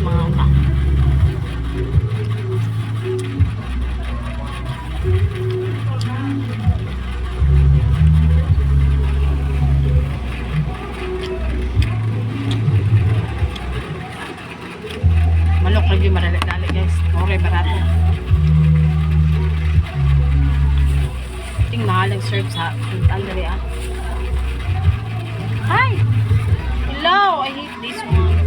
Guys, mga una. Manok lagi madali-dali, guys. Okay, barato. Ting mahal ang serve sa andali ah. Hi! Hello! I hate this one.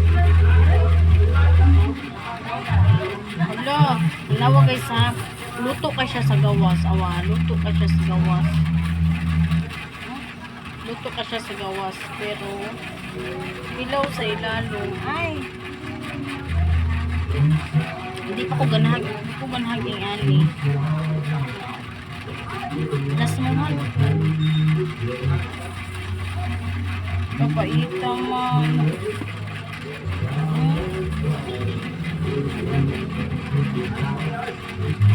Hello! Nawa, guys, ha. Luto ka siya sa gawas. Awa, luto ka siya sa gawas. Luto ka siya sa gawas. Pero, hilaw sa ilalong. Ay! Hindi pa ko ganahan. Hindi ko ganahan yung ani. Last mo man. Papaita man.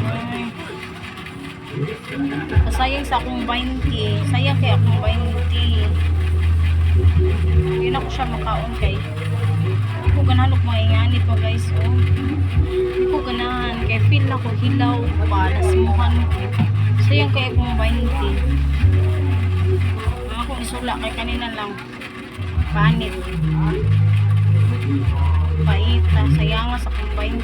Ay. Sayang sa akong 20. Sayang kay akong 20. Yun ako siya makaon kay. Hindi ko ganahan og mga ingani pa, guys. Oh. Hindi ko ganahan. Kay feel na ko hilaw pa. Lasmuhan ko. Sayang kay akong 20. Ang akong isula kay kanina lang. Panit. Paita. Sayang sa akong 20.